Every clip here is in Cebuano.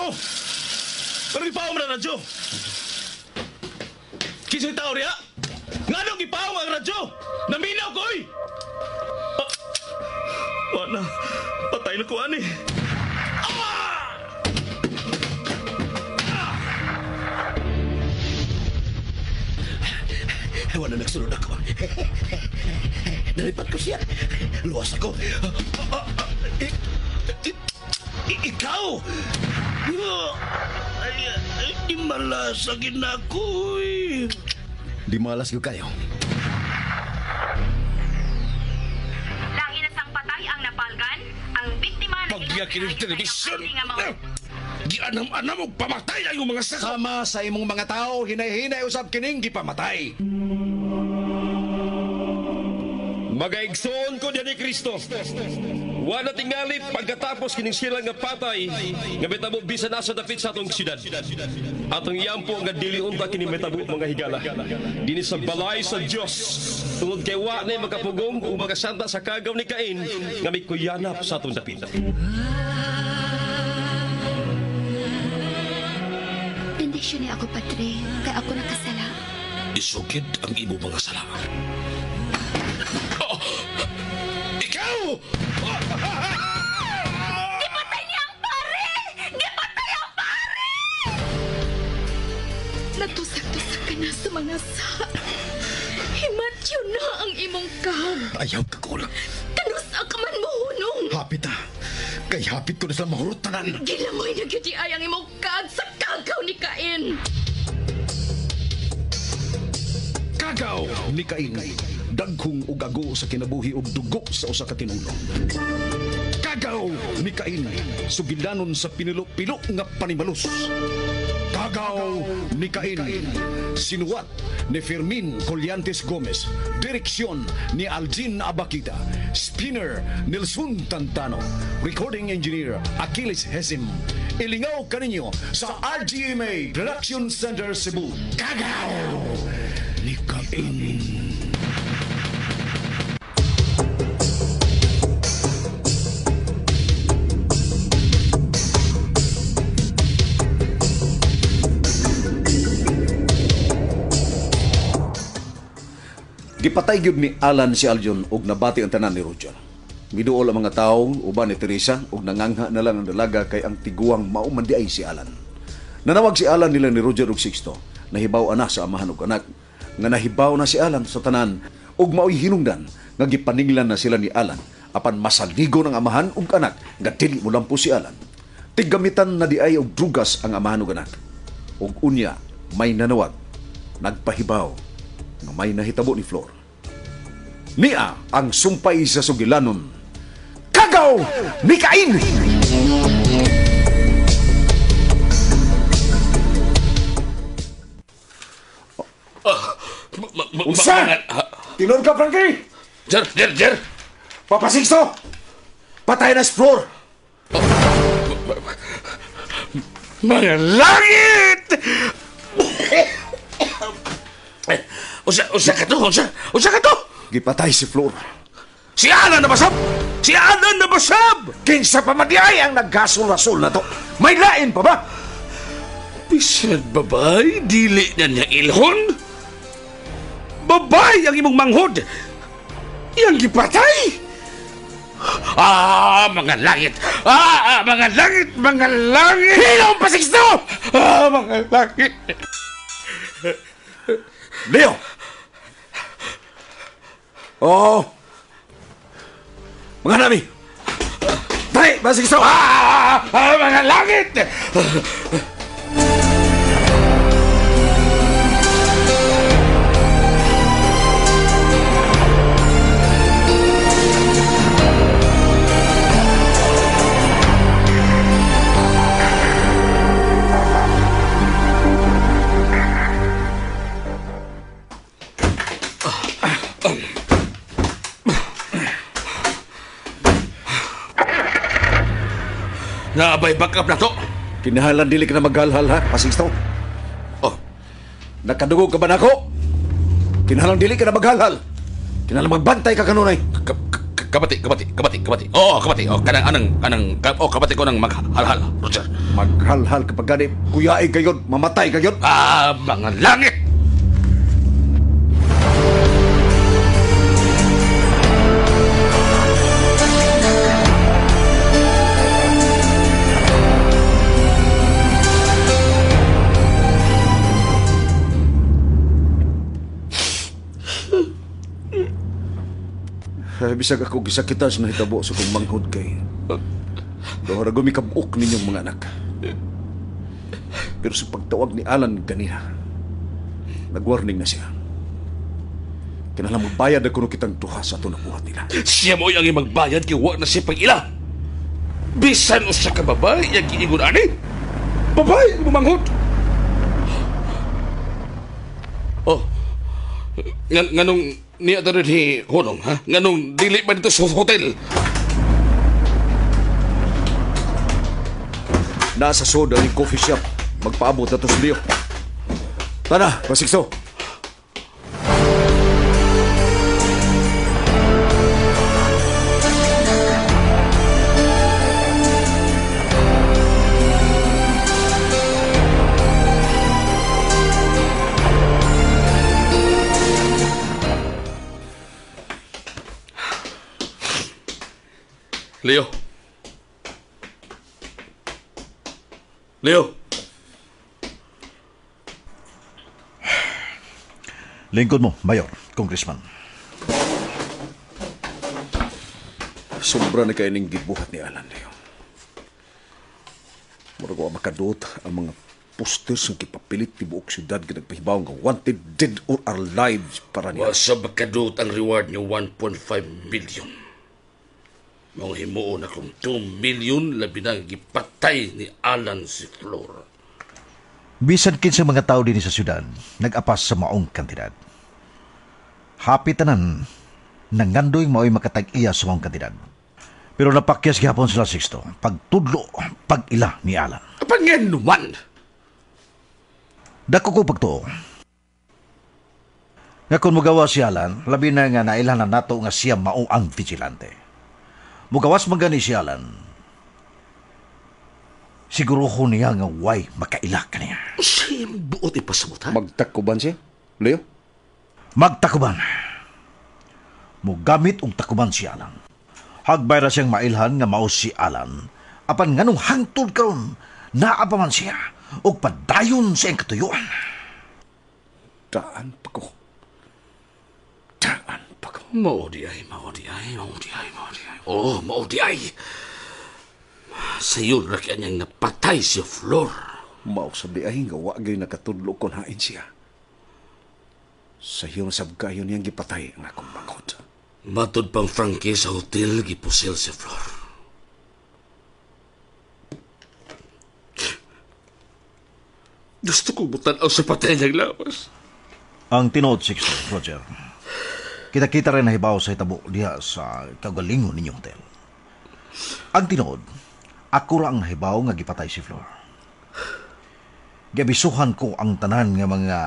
Oh! Pero gipaom na radyo! Kinsa'y tao riya? Nganong gipaom ang radyo? Naminaw ko, oy! Ah, wala. Patay na ko, ani. Ah! Ah! Wala nagsunod ako. Nalipat ko siya. Luwas ako. Ikaw! Ay, ay, di malas na ko, eh. Di malas ko kayo. Langin na sang patay ang napalgan, ang biktima na Pagbiya kining telebisyon! Gianam-anam og pamatay ang iyong mga saka! Sama sa imong mga tao, hinay-hinay usab kining gipamatay. Magaigsoon ko diyan ni Kristo. Wala tingali pagkatapos kining sila nga patay nga mitabo bisan asa dapit sa atong syudad. Atong iyampo nga dili unta kini mitabo mga higala. Dinhi sa balay sa Dios. Tungod kay wa nay makapugong ug makasanta sa kagaw ni Cain nga mikuyanap sa atong dapit. Bendisyon ni ako, Padre, kay ako nakasala. Isugid ang imong mga sala. Oh! Ikaw! Gipatay niya ang pare! Gipatay ang pare! Natusak-tusak ka na sa mga sa. Himatyo na ang imong kag. Ayaw ka kulang. Kanusa ka man mohunong. Hapit ah. Kay hapit ko na sila mahurot tanan. Gilangoy na gyud ay ang imong kag sa kagaw ni Cain. Kagaw ni Cain. Daghong ug ago sa kinabuhi ug dugo sa usa ka tinulo. Kagaw ni Cain. Sugilanon sa pinilo-pilo nga panimalus. Kagaw ni Cain. Sinuwat ni Fermin Collantes Gomez. Direksyon ni Aljin Abakita. Spinner Nelson Tantano. Recording engineer Achilles Hesim. Ilingaw kaninyo sa RGMA Production Center Cebu. Kagaw ni Cain. Gipatay gyud ni Alan si Aljon og nabati ang tanan ni Roger. Miduol ang mga tawo uban ni Teresa og nangangha na lang ang dalaga kay ang tiguang mao man di ay si Alan. Nanawag si Alan nila ni Roger og Sixto. Nahibaw ana sa amahan og anak nga nahibaw na si Alan sa tanan ug maoy hinungdan nga gipaninglan na sila ni Alan apan masaligo ng amahan ug anak nga dili molampo si Alan. Tiggamitan na di ay og drugas ang amahan ug anak. Ug unya may nanawag, nagpahibaw nga may nahitabo ni Flor. Nia ang sumpay sa sugilanon. Kagaw ni Cain! Unsa? Tinur ka, Frankie! Jer, Jer, Jer! Papa Sixto! Patay na si Flor! Mga langit! Usa ka to, usa ka to! Gipatay si Flor. Si Alan nabasab! Si Alan nabasab! Kinsa pa man di ay ang naggasol-rasol na to? May lain pa ba? Bisan babay, dili na niya ilhon. Babay ang imong manghod. Iyang gipatay. Ah, mga langit! Ah, mga langit! Mga langit! Hilom pa, Sixto! Ah, mga langit! Leo! Oo! Mga nami! Tay! Ba, Sixto! Ah, ah, mga langit! Naabay backup na to. Kinahalan dili ka na maghalhal ha, Pasingsto. Oh. Nakadugog ka ba nako? Kinahalan dili ka na maghalhal. Kinahalan magbantay ka kanunay. Kabati. Oo, kabati. Oh, kanang anang oh, kabati ko nang maghalhal, Roger. Maghalhal kapag gani, kuyain kayo, mamatay kayo. Ah, mga langit! Bisag ako gisakitan sa nahitabo sa kong manghod kay. Dohara gumikabok ninyong mga anak. Pero sa pagtawag ni Alan ganina, nag-warning na siya. Kinahanglan magbayad na kuno kitang duha sa ato nabuhat nila. Siya mo ang magbayad kay wa na siya pag-ila. Bisan usa ka babae yang giingon ani. Babae manghod. Oh. Nganong niya ta rin Honong, ha? Nganong dili man dito sa hotel? Nasa soda ni coffee shop. Magpaabot na to sa Leo. Tara, Pasikso. Leo. Leo. Lingkod mo, Mayor, Congressman. Sobra na kayo ning gibuhat ni Alan, Leo. Murag wa makaduot ang mga posters ang kipapilit tibuok syudad nga nagpahibaw nga wanted dead or alive para niya. Wa sa makaduot ang reward niya 1.5 million. Mga himuon akong 2 million labi na gipatay ni Alan si Flor. Bisan kinsa mga tao din sa syudad, nag-apas sa maong kantidad. Happy tanan, nangandoy mao'y makatag-iya sa maong kantidad. Pero napakyas gihapon sila Sixto, pagtudlo, pag-ila ni Alan. Panganuman! Dako ko pagtuo. Nga kung mugawa si Alan, labi na nga nailhan na nato nga siya mao ang vigilante. Mugawas man gani si Alan, siguro ko niya nga way makaila ka niya. Siya buot ipasabot, ha? Magtakuban siya, Leo? Magtakuban. Mugamit og takuban si Alan. Hagbay ra siyang mailhan nga mao si Alan. Apan nganong hangtod karon, naa pa man siya og padayon sa iyang katuyuan. Daan pa ko. Daan pa ko. Mao di ay. Oh, mao di ay. Sayon ra kay niyang napatay si Flor. Mao sab di ay nga wa gyud nakatudlo kon hain siya. Sayon sab kayo niyang gipatay ang akong manghod. Matud pang Frankie sa hotel gipusil si Flor. Gusto ko butan-aw sa patay niyang lawas. Ang tinuod, Sixto, Roger. Kita-kita rin nahibaw sa hitabo diha sa kagalingon ninyong hotel. Ang tinuod, ako ra ang nahibaw nga gipatay si Flor. Gabisuhan ko ang tanan nga mga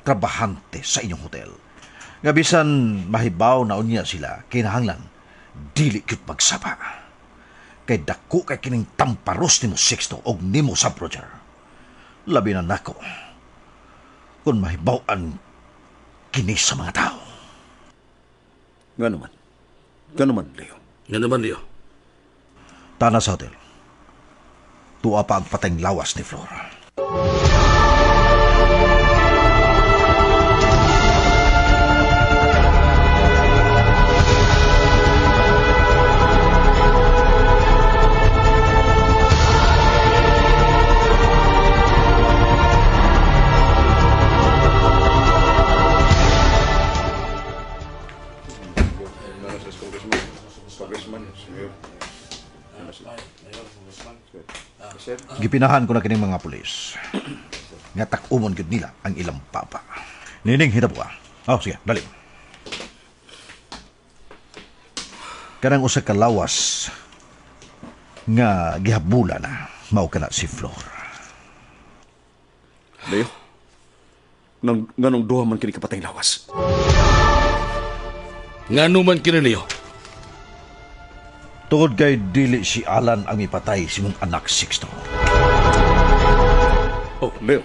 trabahante sa inyong hotel. Nga bisan mahibaw na unya sila, kinahanglan, dili gyud magsaba. Kay dako kay kining tamparos nimo Sixto og nimo sab Roger. Labi na nako kung mahibaw-an kini sa mga tao. Nga naman, Leo. Nga naman, Leo. Tana sa hotel. Tuwa pa ang pateng lawas ni Flor. Gipinahan ko na kining mga pulis. Nga tak-umon gyud nila ang ilang papa. Nining hitabo ka. Oh, sige, dali. Kanang usa ka lawas nga gihabula na mao kana si Flor. Leo, nganong duha man kini kapatay lawas? Ngano man kini, Leo? Tungod kay dili si Alan ang mipatay si mong anak Sixto. Oh, Leo.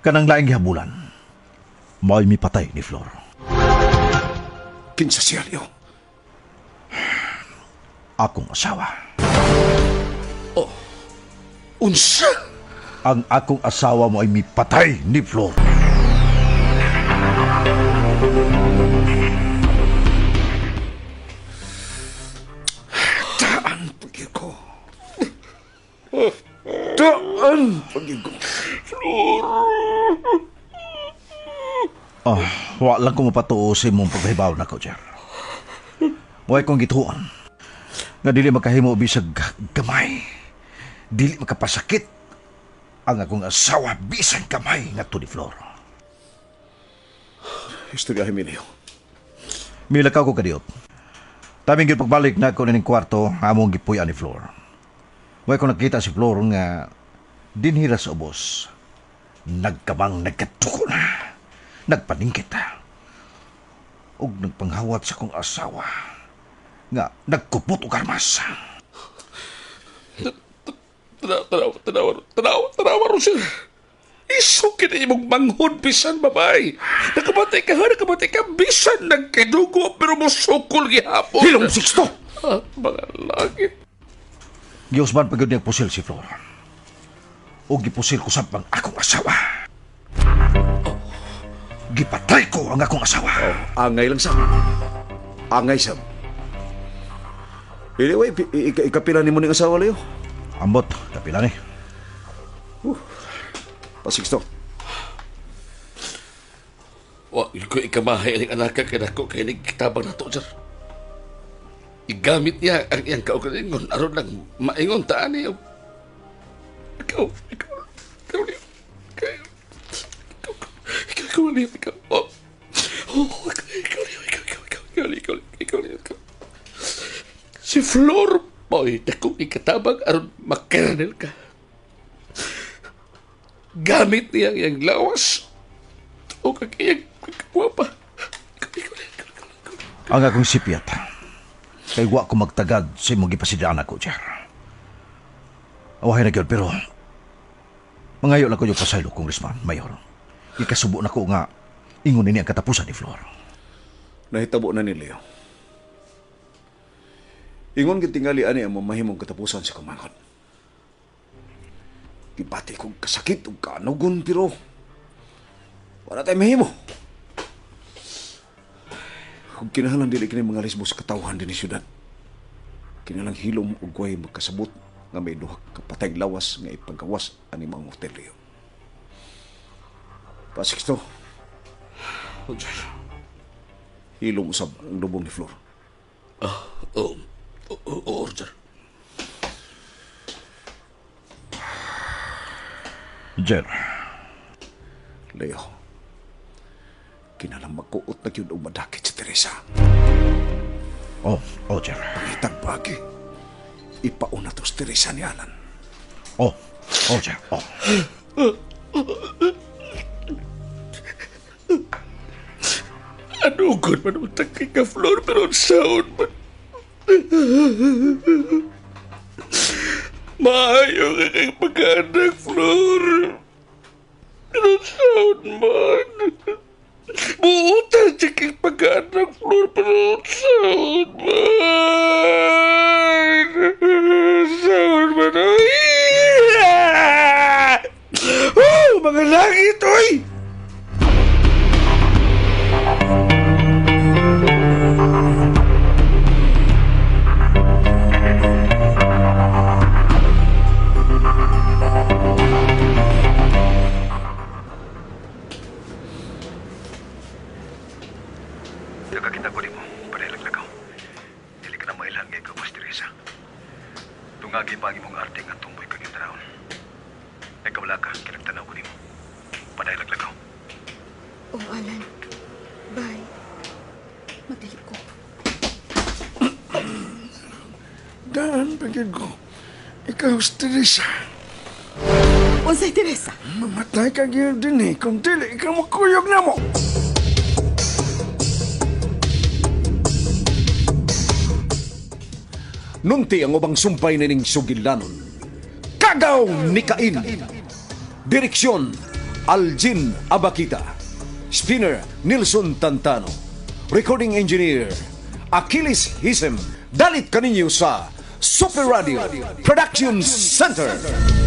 Kanang laing gihabulan, mao'y mipatay ni Flor. Kinsa siya, Leo? Akong asawa. Oh, unsa? Ang akong asawa mo ay mipatay ni Flor. Daan pagyo ko. Daan pagyo ko. Flor. Oh, wa lang ko mapatuo sa imong pagpahibaw na ko, Jer. Way kong gituon nga dili makahimo bisag gamay. Dili makapasakit ang akong asawa bisan gamay ngadto ni Flor. Istorya Emilio. Milakaw ko kadiot. Taming gyud pagbalik na ako nining kwarto among gipuy-an ni Flor. Way ko nakita si Flor nga dinhira sa ubos. Nagkamang nagkatuko na. Nagpaningkit na. Og nagpanghawat sa kong asawa nga nagkupot og armas. Tanawa, Roger. Iso kini imong manghod bisan babay. Nakabatay ka, ha? Nakabatay ka bisan nagkidugo pero mosukol gihapon. Hilom Sixto! Ah, mga langit. Giusban pa gyud niya pusil si Flor. Og gipusil ko sab ang akong asawa. Gipatay ko ang akong asawa. Oh, angay lang sab. Angay sab. Anyway, ikapila ni mo ning asawa, Leo? Ambot, kapila ni. Pasixto. Wa, ko ikamahay ang anak kay nako kay nagkitabang nato, sir. Igamit niya ang iyang kaugalingon aron lang maingon taan niyo. Ikaw, Leo. Ikaw, Leo, ikaw. Oh, ikaw, Leo, ikaw, Leo, ikaw. Si Flor, boy, dakong ikatabang aron makernel ka. Gamit niya ang iyang lawas o kag iyang kagwapa. Ang akong sipyat, kay wa ko magtagad sa imong gipasidaan ako, Jer. Awahay na gyud, pero mangayo lang ko yung pasaylo, Congressman, Mayor. Ikasubo na ko nga ingon nini ang katapusan ni Flor. Nahitabo na ni Leo. Ingon gitingali ani ang mamahimong katapusan sa kumangon. Gibati kong kasakit ug kaanugon pero wala tayo mahimo. Kung kinahanglan dili kini mga lesbos katawhan dinhi syudad. Kinahanglan hilom ug way magkasabot nga may duha ka patay lawas nga ipagawas ani mga hotel Leo. Pasixto. Hilom usab ang lubong ni Flor. Oo, Roger. Jer. Leo, kinahanglan magkuot na gyud og madakit si Teresa. Oh, Jer. Pangitag bagi. Ipauna to si Teresa ni Alan. Oh, Jer. Oh. Anugon man utang kay ka, Flor, pero saon man. Maayo ka kay pagkaanak, Flor. Pero saon man. Buutan siya kay pagkaanak, Flor, pero saon man. Saon man, oy. Oh, mga langit, oy! Nakakita ko nimo, panahilaglagaw. Dili ka na mailan ngay gawas, Teresa. Tungagi pa ang imong arte nga tumboy kag iyong tanawon. Nagkawala ka, kinagtanaw ko nimo. Panahilaglagaw. Oh, Alan. Bye. Magdali ko. Daan, pagid ko. Ikaw, Teresa. Unsay, Teresa? Mamatay ka gyud din eh. Kung dili, ikaw makuyog na mo. Nunti ang ubang sumpay nining sugilanon. Kagaw ni Cain. Direksyon, Aljin Abakita. Spinner, Nilson Tantano. Recording Engineer, Achilles Hisem. Dalit kaninyo sa Super Radio Production Center.